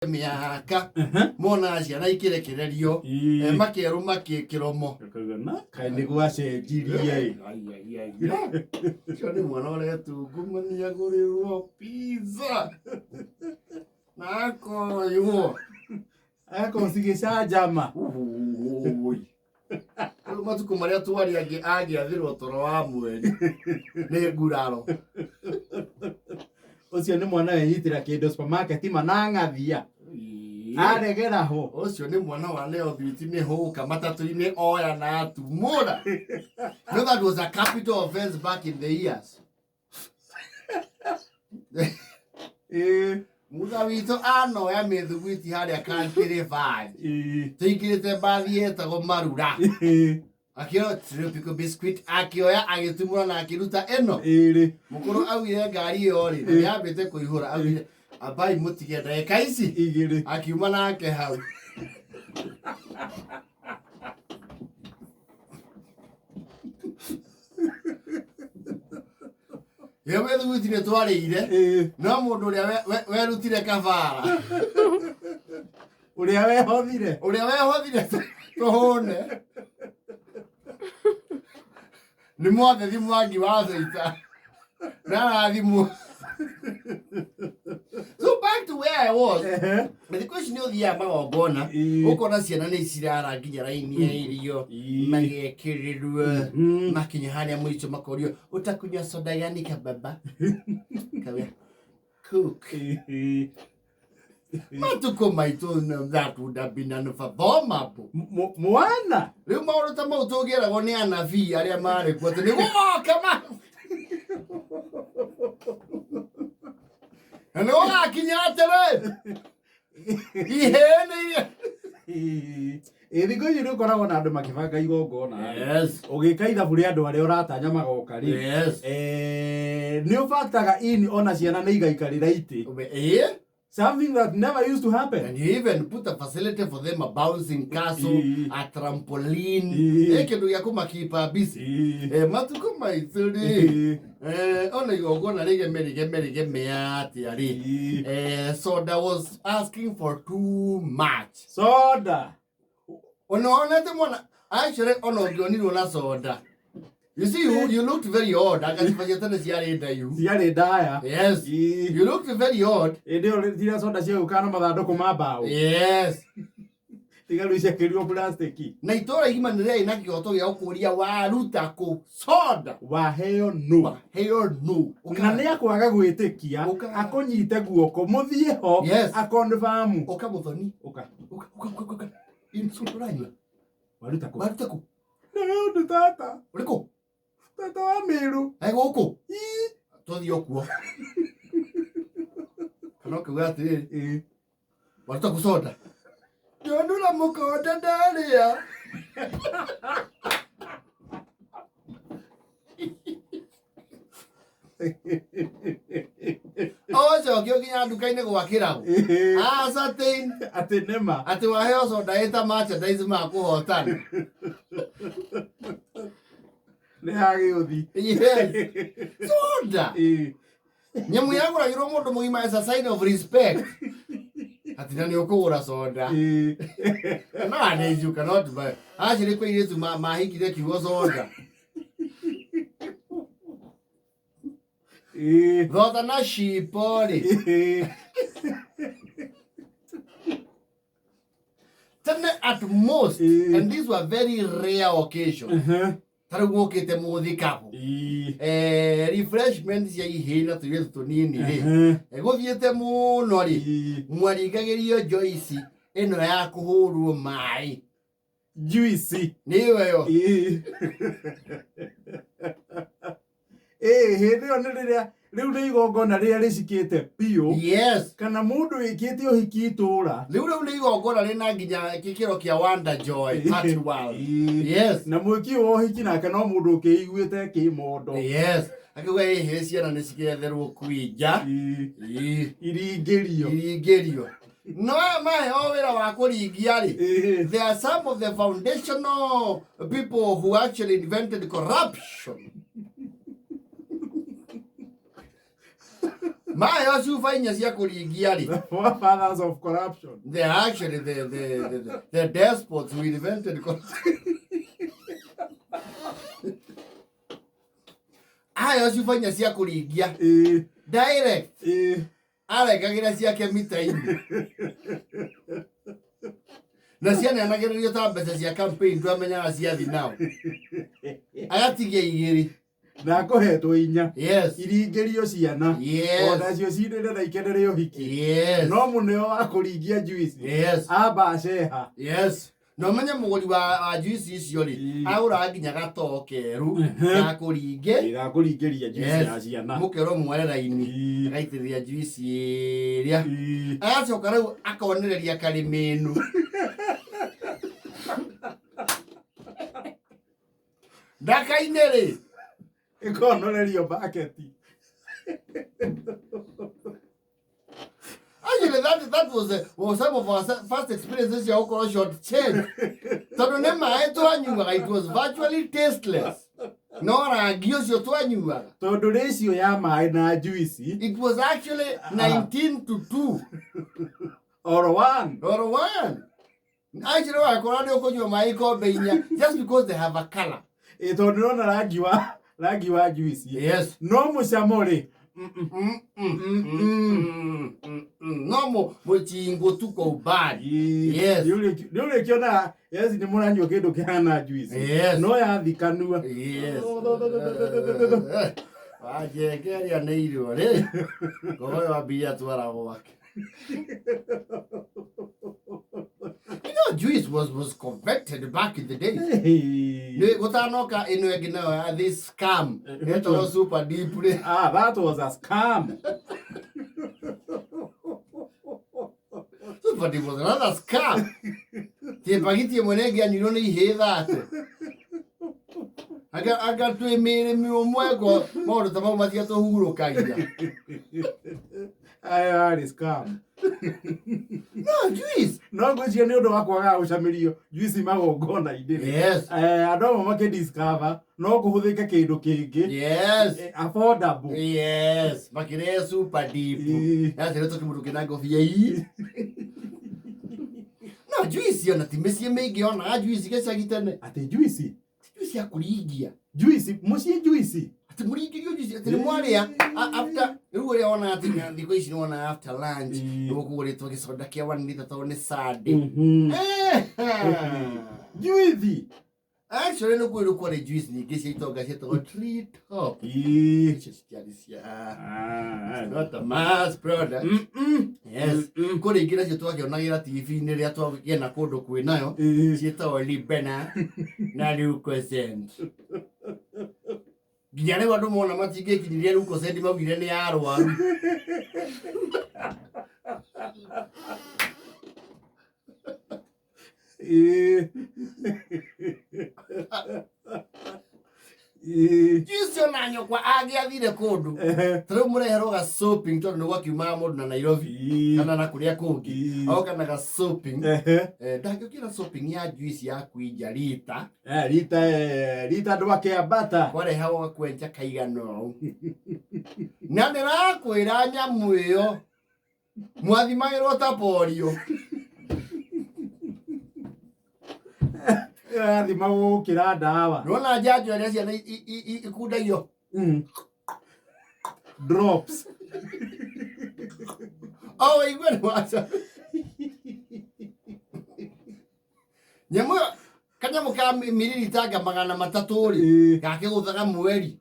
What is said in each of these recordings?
Mĩaka mona ciana ikĩrekererio makerũma kĩromo. Akauga na kaĩ nĩ gwacenjirie. Ai, ai, ai, ai. Ũcio nĩ mwana ũretungumania gũrĩrwo pizza na akoywo. Agakorwo cigĩcanjama. Uhuhuhui. Rĩu matukũ marĩa twarĩ angĩ angĩathĩrwo toro wa mweri nĩ nguraro. Ũcio nĩ mwana wenyitĩra kĩndũ supermarket manang'athia aregera ho. Ũcio nĩ mwana wa leo thwiti nĩ hũka matatũ-inĩ oya na atumũra. No, that was a capital offense back in the years. Mutha witũ anoya mĩthugwiti harĩa Country Valley. Tũingĩrĩte mbathi yetagwo Marura. Akĩoya tropical biscuit, akĩoya, agĩtumũra na akĩruta ĩno. Ĩrĩ. Mũkũrũ augire ngari ĩyo rĩ na nĩyambĩte kũihũra, augire ambai mũtige ndagĩka ici 2. Akiuma nake hau. Ĩyo mĩthuguiti nĩ twarĩire. No mũndũ ũrĩa werutire kabara. Ũrĩa wehothire. Ũrĩa wehothire tũhũne nĩ mwathethi Mwangi wa Thũita na arathimwo. So back to where I was. Thikũ ici nĩ ũthiaga magongona, ũkona ciana nĩ cirara nginya raini ya irio, magekĩrĩrwo, makinya harĩa mũico makorio, "Utakunywa soda gani ka baba?" Kawia Coke. Matukũ maitũ that would have been unfathomable. Mwana. Rĩu maũndũ ta mau tũngĩeragwo nĩ anabii arĩa marĩ kuo atĩ nĩ gũgoka ma na nĩ gũgakinya atĩrĩ ihĩĩ nĩ Ĩ thikũ ici nĩ ũkoragwo na andũ makĩbanga igongona. Ũgĩka ithabu rĩa andũ arĩa ũratanya magoka rĩ, nĩ ũbataga in ona ciana nĩ igaikarĩra itĩ. Something that never used to happen. And you even put a facility for them, a bouncing castle, a trampoline, kĩndũ gĩa kũmakipa busy. Matukũ maitũ rĩ, ona igongona rĩgeme rĩgeme rĩgeme atĩa rĩ, soda was asking for too much. Soda. Ona onete mwana actually ona ũngĩonirwo na soda. You see, you looked very odd. Agacibania tene ciarĩ ndaihu. Ciarĩ ndaya. Yes. You looked very odd. Ĩndĩ ĩyo tiria soda ciagũkaga na mathandũkũ ma mbaũ. Tiga rĩu ciakĩrirwo plastic. Na itũũra igima nĩ rĩarĩ na kĩhoto gĩa gũkũria waruta kũ soda. Waheo nũ. Waheo nũ. Na nĩ akwaga gwĩtĩkia akũnyite guoko mũthiĩ ho akonfamu. Ũka mũthoni. Ũka. Ũka, ũka, ũka, ũka. Ĩ soda ũranyua. Waruta kũ? Waruta kũ? Nĩ tata. Ũrĩkũ? Tata wa Mĩrũ. E gũkũ? Tũthiĩ o kuo. Kana ũkiuga atĩrĩrĩ, waruta kũ soda? Ndionura mũkonde ndarĩa. Ũcokio nginya nduka-inĩ gwakĩragwo. Ascertain Atĩ nĩma. Atĩ waheo soda ĩta merchandise ma kũhotana. Nĩ yagĩũthi. Yes. Soda. Nyamũ yagũragĩrwo mũndũ mũgima as a sign of respect. Atĩ na nĩ ũkũgũra soda. Nowadays you cannot buy. Actually kwĩ airĩtu mahingire kiugo soda. Thotha na cipo rĩ. Tene at most, and these were very rare occasions. Ta rĩu gũkĩte mũthikabu. Refreshment cia ihĩĩ na tũirĩtu tũnini rĩ. Gũthiĩte mũno rĩ. Mwaringagĩrio njoici ĩno ya kũhũrwo maĩ. Juice. Nĩyo ĩyo. Ĩĩ hĩndĩ ĩyo nĩ rĩrĩa rĩu nĩ igongona rĩrĩa rĩcikĩte biũ. Kana mũndũ wĩkĩte ũhiki itũra. Rĩu nĩ igongona rĩna nginya gĩkĩro kĩa Wonder Joy Party World. Na mwĩki ũyũ wa ũhiki nake no mũndũ ũkĩiguĩte kĩmondo. Yes. Akiuga ĩhĩ ciana nĩ ciketherwo kwinja. Iringĩrio. Iringĩrio. No aya maheo wĩra wa kũringia rĩ, they are some of the foundational people who actually invented corruption. Maheo cuba inya cia kũringia rĩ. The forefathers of corruption. They are actually the despots who invented corruption. Aheo cuba inya cia kũringia. Direct. Arengagĩra ciake mita-inĩ. Na cianeanagĩrĩrio ta mbeca cia campaign ndwamenyaga ciathi nao. Agatigia igĩrĩ. Na akũhetwo inya. Yes. Iringĩrio ciana. Yes. Onacio cinĩre na ikenere ũhiki. Yes. No mũneo wa kũringia juice. Yes. Amba aceha. Yes. Na ũmenye mũgũri wa juice icio rĩ, agũraga nginya gatoo keru ga kũringe. Ga kũringĩria juice Yes. ya ciana. Mũkero mware raini. Agaitĩrĩria juice ĩrĩa. Agacoka rĩu akonereria karĩmĩnu. Ndaka-inĩ rĩ. Ĩkonorerio baketi. Actually, that was some of our first experiences ya gũkorwo short change. Tondũ nĩ maĩ twanyuaga, it was virtually tasteless. No rangi ũcio twanyuaga. Tondũ ratio ya maĩ na juice. It was actually 19-2. Or 1. Or 1. Actually, wakora nĩ ũkũnyua maĩ ikombe inya just because they have a color. Tondũ ndĩrona rangi wa juice. Yes. No mũcamo rĩ. No mũchingo tu kwa umbali. Yes. Nĩ ũrĩkĩonaga, yes, nĩ mũranyua kĩndũ kĩhana juice. Yes. No yathikanua. Yes. Wanjeke arĩa nĩ irio rĩ. Ngoro ĩyo ambia atwara gwake. You know, juice was convected back in the day. Nĩ gũtanoka ĩno ĩngĩ nayo ya this scam. Ĩtagwo super deep rĩ. Ah, that was a scam. Super deep was another scam. Timbagiti ĩmwe nĩ ĩngĩanyuirwo nĩ ihĩĩ thate. Anga twĩ mĩĩrĩ mĩũmwe ngo maũndũ ta mau matiatũhurũkagia. Ayo yarĩ scam. No, juice. No ngwĩciria nĩ ũndũ wa kwaga gũcamĩrio juice magongona-inĩ. Yes. Andũ amwe makĩdiscover no kũhũthĩke kĩndũ kĩngĩ. Yes. Affordable. Yes. Makĩrĩa super deep. Yacerwo tũkĩmũndũ kĩna ngobia ii. No, juice ona ti mĩciĩ mĩingĩ onaga juice gĩcagi tene. Atĩ juice? Juice ya kũringia. Juice, mũciĩ juice. Atĩ mũringĩrio juice, atĩ nĩ mwarĩa, after, rĩu ũrĩa wonaga atĩ thikũ ici nĩ wonaga after lunch, nĩ gũkũgũrĩtwo gĩconda kĩa 1 liter tondũ nĩ Sunday. Juice. Actually, nĩ kwĩrwo kwarĩ juice nyingĩ cia itonga ciĩtagwo Tree Top. Icio citiarĩ cia Not a mass product. Yes. Kũrĩ ingĩ nacio twakĩonagĩra T V-inĩ rĩrĩa twagĩena kũndũ kwĩnayo, ciĩtagwo Libena na Lucozade. Nginya rĩu andũ mona matingĩkinyĩria Lucozade maugire nĩ ya arwaru. Juice ona nyũkwa angĩathire kũndũ. Ta rĩu mũreherwo ga shopping tondũ nĩ gwakiumaga mũndũ na Nairobi kana na kũrĩa kũngĩ. Agoka na ga shopping. Ndangĩũkĩra shopping ya juice ya kwinja rita. Rita ndwakĩambata. Kwarehagwo gakwenja kaigana ũũ. Na ndĩrakwĩra nyamũ ĩyo mwathimagĩrwo ta polio. Ĩrathimagwo gũkĩra ndawa. Nĩwona njanjo ĩrĩa ciana ikundagio? Drops. O wĩigue nĩ waca. Nyamũ ĩyo, kanyamũ ka miririta magana matatũ rĩ, gakĩgũthaga mweri.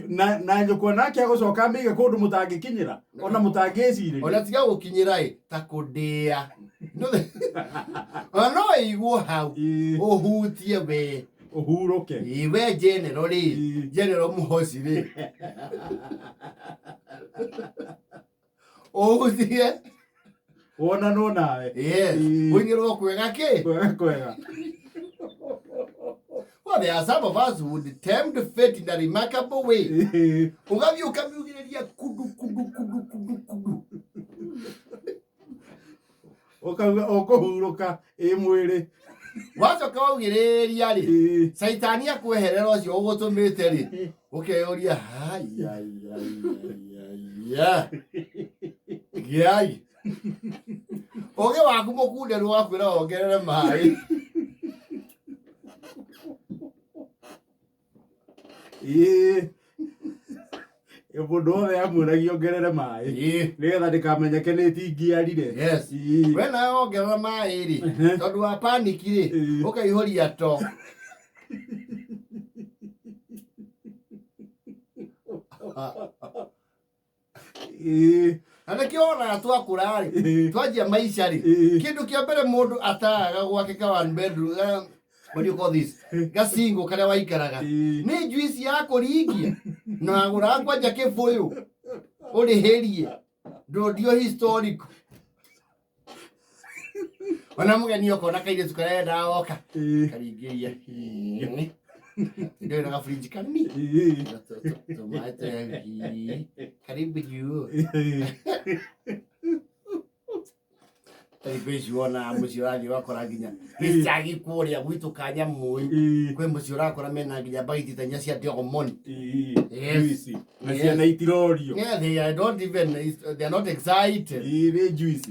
Na nyũkwa nake agũcoka amĩige kũndũ mũtangĩkinyĩra, ona mũtangĩcirĩria. Ona tiga gũkinyĩra ĩ, ta kũndĩa. Ona no ĩigwo hau, ũhutie we. Ũhurũke. We general rĩ, general Mũhoci rĩ. Ũhutie. Wonanwo nawe. Yes. Ũinĩrwo kwega kĩ? Kwega kwega. Well, there are some of us who would tempt fate in a remarkable way. Ũgathiĩ ũkamiugĩrĩria kudu, kudu, kudu, kudu, kudu. Ũkauga ũkũhurũka ĩ mwĩrĩ. Wacoka waugĩrĩria rĩ, Caitani akweherera ũcio ũgũtũmĩte rĩ, ũkeyũria, hai, hai, hai, hai, hai. Yeah. Gĩai. Ũgĩ waku mũkunderu wakwĩra wongerere maĩ. Ĩĩ. Mũndũ wothe amwĩragia ongerere maĩ Ĩĩ. nĩgetha ndĩkamenyeke nĩ tingĩarire. Yes. Ĩĩ. We nawe wongerera maĩ rĩ, tondũ wa panic rĩ, Ĩĩ. ũkaihũria to. Ĩĩ. Na nĩkĩo wonaga twakũra rĩ, Ĩĩ. twanjia maica rĩ, Ĩĩ. kĩndũ kĩa mbere mũndũ atagaga gwake ka one bedroom, what do you call this? Gasingo karĩa waikaraga. Ĩĩ. Nĩ juice ya kũringia na wagũraga kwanja kĩbũyũ ũrĩhĩrie ndũndio historic ona mũgeni okona kairĩtu karenda oka Ĩĩ. karingĩria ndĩrĩ na gabrinji kanini Ĩĩ. tũmaĩ tũrĩa karibu juu Ĩĩ. Thikũ ici wonaga mũciĩ ũrathiĩ ũgakora nginya gĩcagi kũrĩa gwitũ Kanyamũi Ĩĩ. kwĩ mũciĩ ũrakora mena nginya mbagiti ta inya cia Diamond. Ĩĩ. Yes. Juice. Na Yes. ciana itirorio. Yeah, they are don't even they are not excited. Ĩĩ, nĩ juice.